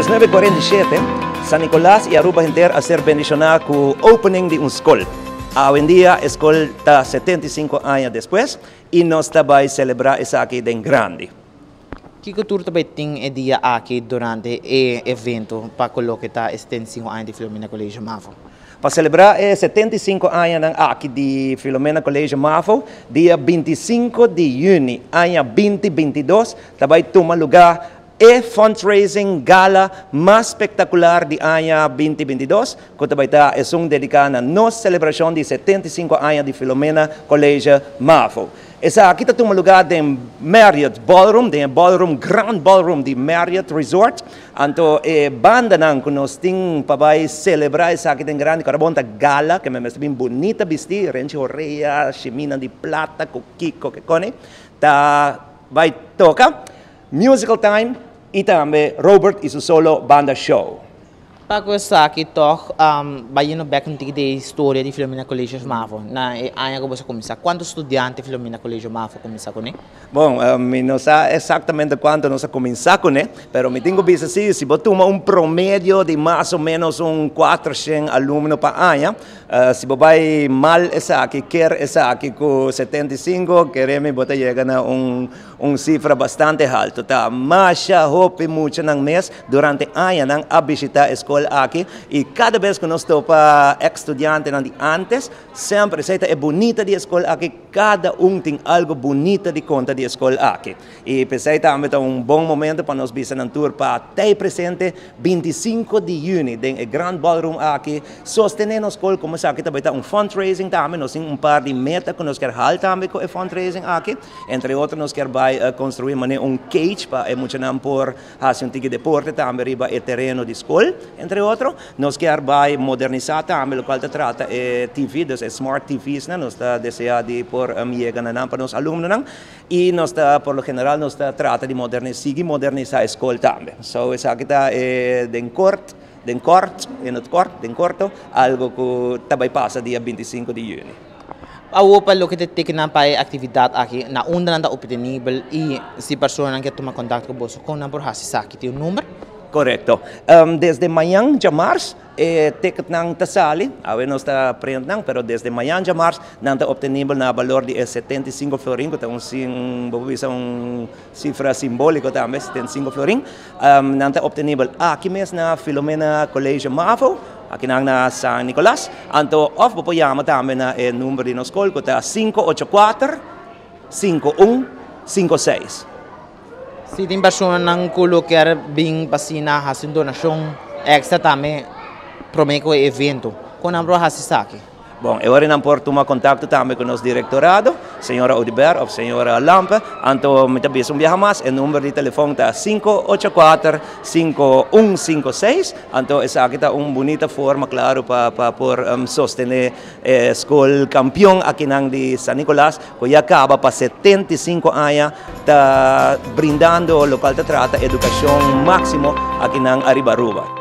1947, San Nicolas y Aruba henter a ser bendiciona cu opening di un scol. Awendia e scol ta 75 aña despues y nos ta bay celebra esaki den grandi. Kico tur ta bay tin e dia aki durante e evento pa cu loke ta e 75 aña di Filomena College Mavo? Pa celebra e 75 añanan aki di Filomena College Mavo, dia 25 di juni, aña 2022, ta bay tuma lugar e fundraising gala mas spectacular di aña 2022, cu ta bay ta esun dedica na nos celebracion di 75 aña di Filomena College Mavo. Esaki ta tuma lugar den Marriott Ballroom, den ballroom, Grand Ballroom di Marriott Resort. Anto e bandanan cu nos tin pa bay celebra esaki den grandi, cu bon ta gala, cu mester bin bunita bisti, renchi orea, shimina di plata, cu kiko, cu cone, ta bay toca Musical Time y tambe Robert y su solo banda show. Pa cu esaki toch, bayendo back un tiki di historia di Filomena College Mavo. Na aña cu boso a cuminsa, cuanto studiante Filomena College Mavo a cuminsa cune? Bon, mi no sa exactamente cuanto nos a cuminsa cune, pero mi tin cu bisa si, si bo tuma un promedio di mas o menos un 400 alumno pa aña, si bo bay mal esaki, kier esaki cu 75, kere mi bo ta yega na un cifra bastante halto. Ta masha hopi muchanan mes durante añanan a bishita e scol aki y cada bes cu nos topa ex-studiantenan di antes, semper esey ta e bunita di e scol aki, cada un tin algo bunita di conta di e scol aki. Y p'esey tambe ta un bon momento pa nos bisa nan tur pa ta presente 25 di juni den e Grand Ballroom aki, sostene nos scol. Como esaki tambe ta un fundraising tambe, nos tin un par di meta cu nos kier haal tambe cu e fundraising aki. Entre otro, nos kier bay construi mane un cage pa e muchanan por haci un tiki deporte tambe riba e tereno di scol, entre otro. Nos kier bay modernisa tambe locual ta trata e TV, dus e smart TVs na, nos ta desea di por yega na nan pa nos alumnonan. Y nos ta, por lo general, nos ta trata di modernisa, sigui modernisa e scol tambe. So, esaki ta den kort, in het kort, den corto, algo cu ta bay pasa dia 25 di juni. Awo pa loke ta ticketnan pa e actividad aki, na unda nan ta obtenibel y si personanan kier tuma contacto cu boso, con nan por haci esaki? Tin un number? Correcto. Desde mañan, diamars, ticketnan ta sali, awe nos ta print nan, pero desde mañan diamars nan ta obtenibel na balor di 75 florin, cu ta un cifra simbolico tambe, 75 florin. Nan ta obtenibel aki mes na Filomena College Mavo, aki na San Nicolas. Anto, of bo por yama tambe na e number di nos scol, cu ta 584 5156. Si tin personanan cu lo kier bin pa asina haci un donacion extra tambe prome cu e evento, con nan por haci esaki? Bon, e ora nan por tuma contacto tambe cu nos directorado, señora Odiber of señora Lampe. Anto, mi ta bisa un biaha mas, e number di telefon ta 584-5156. Anto, esaki ta un bunita forma, claro, pa por sostene scol campeon aki nan di San Nicolas, cu ya caba pa 75 aña, ta brindando locual ta trata educacion maximo aki nan ariba Aruba.